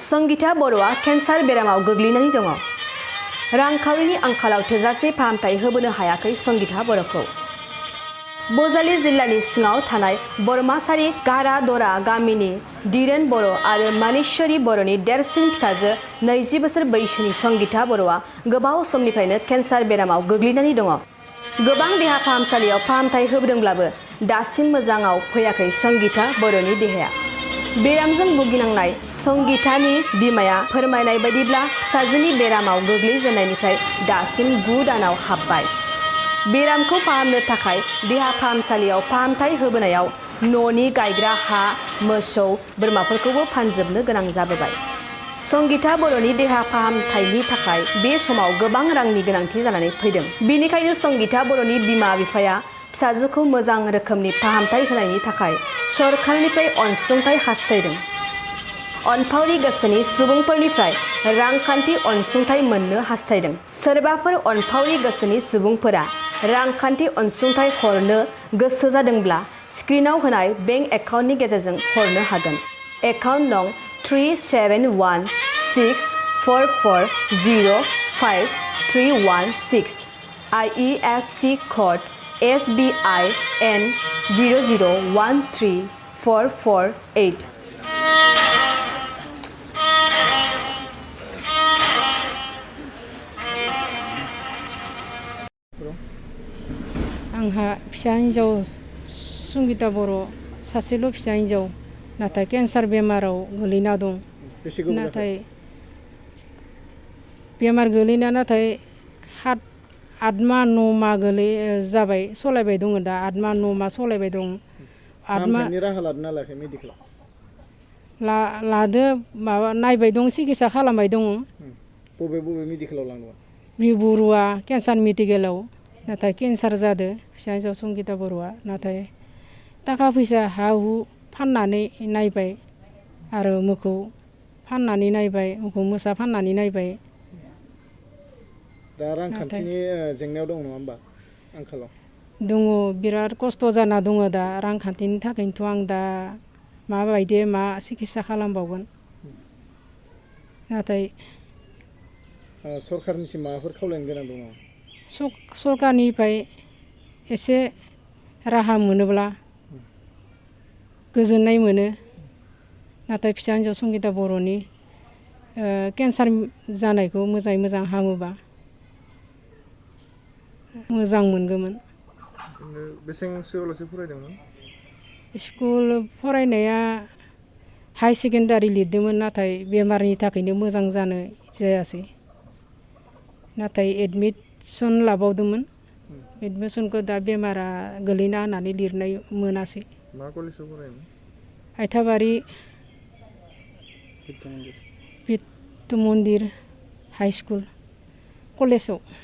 संगीता बर'आ केन्सार बेरामाव गोग्लैनानै दङ। रांखावरिनि आंखालाव थोजासे फाहामथाय होबोनो हायाखै संगीता बर'खौ। बजालि जिल्लानि सिङाव थानाय बरमासारि गारा दरा गामिनि धीरेन बर' आरो मानेश्वरी बर'नि देरसिन फिसाजो 20 बोसोर बैसोनि संगीता बर'आ गोबाव समनिफ्रायनो केन्सार बेरामाव गोग्लैनानै दङ। गोबां देहा फाहामसालियाव फाहामथाय होबोदोंब्लाबो दासिम मोजाङाव फैयाखै संगीता बर'नि देहाया। बेरामजों भुगिनांनाय संगीतानि बिमाया फोरमायनाय बायदिब्ला फिसाजोनि बेरामाव गोग्लैजेननायनिफ्राय दासिम 9 दानाव हाबबाय। बेरामखौ फाहामनो थाखाय देहा फाहामसालियाव फाहामथाय होबोनायाव न'नि गायग्रा हा, मोसौ, बोरमाफोरखौबो फानजोबनो गोनां जाबोबाय। संगीता बर'नि देहा फाहामथायनि थाखाय बे समाव गोबां रांनि गोनांथि जानानै फैदों। बेनिखायनो संगीता बर'नि बिमा-बिफाया फिसाजोखौ मोजां रोखोमनि फाहामथाय होनायनि थाखाय सरकारनिफ्राय अनसुंथाय हास्थायदों। अनफावरि गोसोनि सुबुंफोरनिफ्राय रांखान्थि अनसुंथाय मोननो हास्थायदों। सोरबाफोर अनफावरि गोसोनि सुबुंफोरा रांखान्थि अनसुंथाय हरनो गोसो जादोंब्ला स्क्रिनाव होनाय बेंक एकाउन्टनि गेजेरजों हरनो हागोन। एकाउन्ट नं 371644053116 IESC कड SBI N 0013448। आंहा फिसा हिन्जाव संगीता बर' सासेल' फिसा हिन्जाव, नाथाय केन्सार बेमाराव गोलैना दं। नाथाय बेमार गोलैना 8 माह 9 माह जाबाय, सलायबाय दङ दा। 8 माह 9 माह सलायबाय दं। 8 माह राहा लादोंना लायाखै मेडिकेलाव? लादो, माबा नायबाय दं, सिकित्सा खालामबाय दङ। बबे मेडिकेलाव लांदोंमोन? बरुवा केन्सार मेडिकेलाव। नाथाय केन्सार जादो फिसा हिन्जाव संगीता बर'आ। नाथाय थाखा फैसा हा हु फाननानै नायबाय आरो मोखौ फाननानै नायबाय, मोखौ मोसा फाननानै नायबाय। दा रांखान्थिनि जेंनायाव दं नङा होमबा? आंखालाव दङ, बिराद खस्थ' जाना दङ दा। रांखान्थिनि थाखायनोथ' आं दा माबायदि मा सिकित्सा खालामबावगोन। नाथाय सरकारनिसिम माबाफोर खावलायनो गोनां दङ? सरकारनिफ्राय एसे राहा मोनोब्ला गोजोननाय मोनो। नाथाय फिसा हिन्जाव संगीता बर'नि केन्सार जानायखौ मोजाङै मोजां हामोबा मोजां मोनगौमोन। बेसेबांसोआवलासे फरायदोंमोन? स्कुल फरायनाया हाई सेकेन्डारि लिरदोंमोन, नाथाय बेमारनि थाखायनो मोजां जानो जायासै। नाथाय एडमिसन लाबावदोंमोन। एडमिसनखौ दा बेमारा गोलैना होननानै लिरनाय मोनासै। मा कलेजाव फरायोमोन? हायथाबारि बिट्टु मन्दिर हाइ स्कुल कलेजाव।